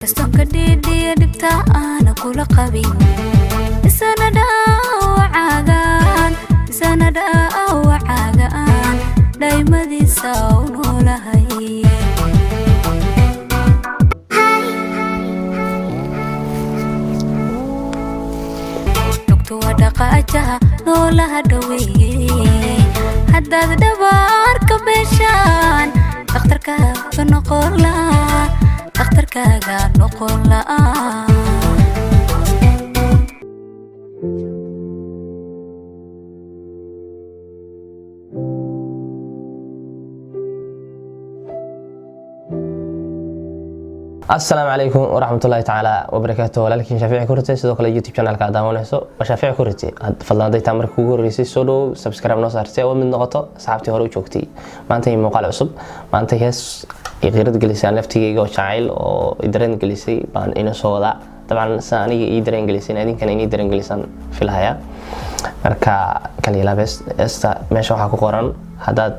Kastonka dhiidhiya dhibta aana kula qabin, isana dhaawacaagaan, isana dhaawacaagaan, dhaymadiisa u noolahay. Dhugtu waa dhaqaajaha noolaha dhaweeye. Haddaad dhabaarka beeshaan, dhakhtarkaaga noqon la'a, dhakhtarkaaga noqon la'a. Asalaamu calaykum waraxmatullaahi tacaala wabarakaatu. Walaalkiin Shaafici Kurte, sidoo kale YouTube channelka aad daawanayso waa Shaafici Kurte. Fadlan hadday taa marka kugu horreysay, soo dhowow, subscribe noo saar si aad mid noqoto asxaabtii hore u joogtay. Maanta iyo muuqaal cusub. Maanta hees i qiirad gelisay aan laftigeyga oo jacayl oo i dareen gelisay baan ina soo wadaa. Dabcan sida aniga ii dareen gelisay idinkana inii dareen gelisaan filahaya. Marka kaliya heesta meesha waxaa ku qoran: haddaad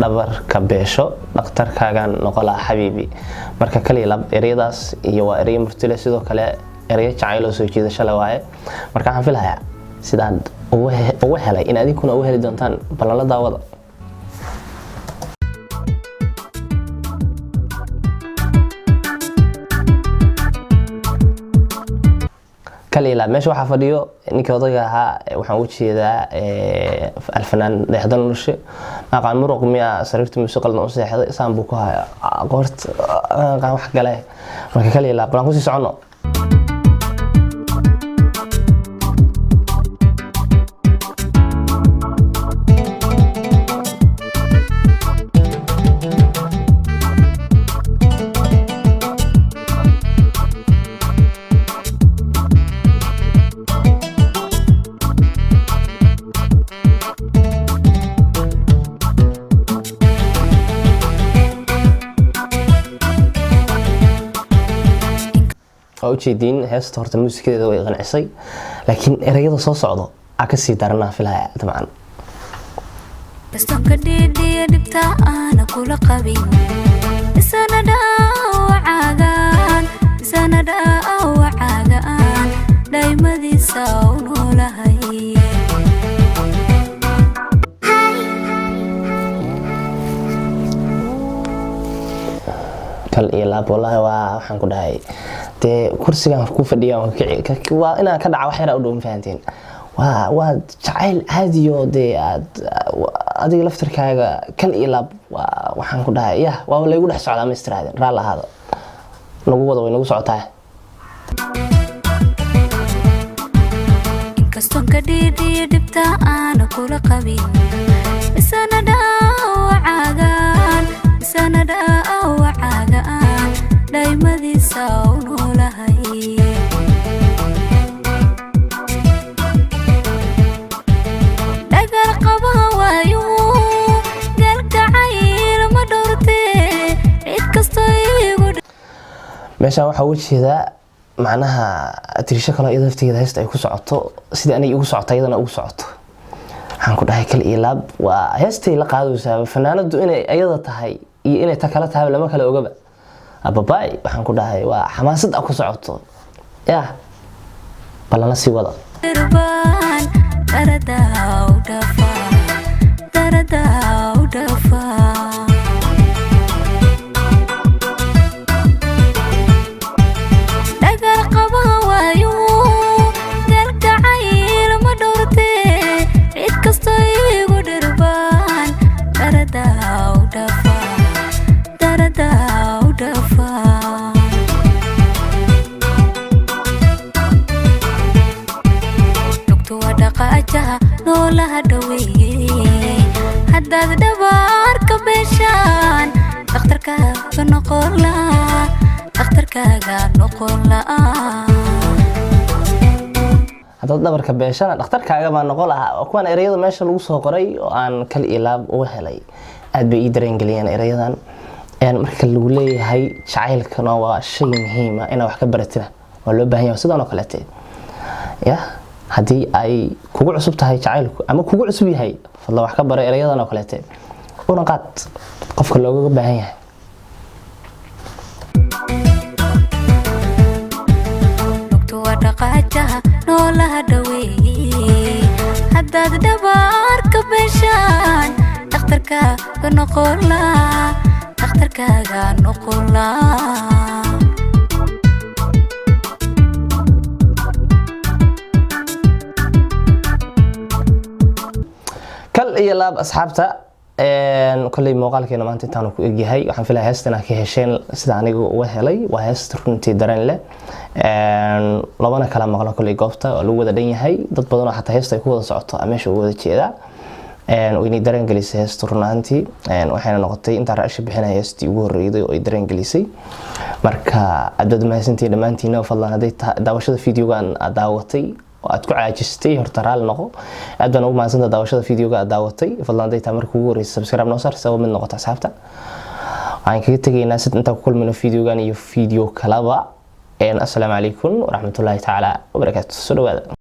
dhabarka beesho, dhakhtarkaagan noqo laha xabiibi. Marka kaliya lab ereyadaas iyo waa ereyo murtile, sidoo kale ereyo jacayl oo soo jiidasho le waaye. Marka waxaan filahayaa sidaan uga helay in adinkuna uga heli doontaan. Ballanla daawada. Kaliya meesha waxaa fadhiyo ninkii odayga ahaa. Waxaan uga jeedaa alfanaan Dayaxdal Nushe. Maqaan muruq miya sariirta muusiqalna u seexday, saan buu ku haya qoorta qaan wax gale. Marka kaliya laab balan kusii soconno. Waa ujeediin heesta. Horta muusikadeeda way qancisay, laakiin ereyada soo socdo aa kasii daranaa filaya dabcan. Kastonka dhiidhiya dhibta aana kula qabin, isana dhaawacaagaan, isana dhaawacaagaan, dhaymadiisa u noolahay. Kal iyo laab, wallaahi waa waxaan ku dhahay dee kursigan ku fadhiya waan kici, waa inaan ka dhaca wax yaraa u dhow. Ma fahanteen? Waa jacayl caadiyo dee aad adiga laftarkaaga. Kal iyo laab, waa waxaan ku dhahay yah, waaba laygu dhex socdaa. Ma istiraadeen? Raal ahaado, nagu wada, way nagu socotaa. Inkastonka dhiidhiya dhibta aana kula qabin, isana dhaawacaagaan, isana dhaawacaagaan, dhaymadiisa u noolahay. Dhagar qabaha waayo galkacayl ma dhowrtee, cid kastoo igu Meeshaan waxaa uga jeedaa macnaha tirisho kaloo iyada laftigeeda heesta ay ku socoto sidii aniga igu socoto iyadana ugu socoto. Waxaan ku dhahay kal iyo laab, waa heestay la qaadaysaa fanaanadu. Inay iyada tahay iyo inay ta kala tahay lama kala ogaba. Ababaay, waxaan ku dhahay waa xamaasad a ku socoto. Yah, balana sii wada. Irbaan daradaa u dhafaa, daradaa u dhafaa. Dhagar qabaha waayo galkacayl ma dhowrtee, cid kastoo igu dhirbaan daradaa u dhafaa, daradaa u dhafaa. Dhugtu waa dhaqaajaha noolaha dhaweeye. Haddaad dhabaarka beeshaan, dhakhtarkaaga noqon la'a, dhakhtarkaaga noqon la'a. Haddaad dhabarka beeshana, dhakhtarkaaga baa noqon lahaa. Waa kuwaan ereyada meesha lagu soo qoray oo aan kal iyo laab uga helay. Aad bay ii dareen geliyeen erayadan. Marka lagu leeyahay jacaylkana waa shay muhiima, inaad wax ka baratina waa loo baahan yahay. Sidan oo kaleete ya, haddii ay kugu cusub tahay jacaylku ama kugu cusub yahay, fadlan wax ka baro erayadan oo kaleete una qaad qofka loogaga baahan yahay. Haddaad dhabaarka beeshaan, dhakhtarkaaga noqola, dhakhtarkaaga noqola. Kal iyo laab, asxaabta. Kolley muuqaalkeena maanta intaanu ku egyahay. Waxaan filaya heestan aad ka hesheen sida aniga uga helay. Waa heest runtii dareen leh, labana kala maqlo. Kolley goobta waa lagu wada dhan yahay, dad badan oo xataa heesta ay ku wada socoto aa meesha uga wada jeedaa. Waynay dareen gelisay heesta run ahaantii, waxayna noqotay intaan ra'asha bixinaya heestii ugu horreyday oo ay dareen gelisay. Marka aad baad mahadsantihiin dhammaantiina. Fadlan hadday daawashada videogan aad daawatay oo aad ku caajistay, horta raali noqo. Aad baan ugu mahadsantaha daawashada videoga aad daawatay. Fadlan hadday tahay marka ugu horreysay, subscribe noo saar si aad mid noqoto asxaabta. Waxaan kaga tegaynaa sid intaan ku kulmayno videogan iyo video kalaba. Assalaamu calaykum waraxmatullaahi tacaala wabarakaatu. Soo dhawaada.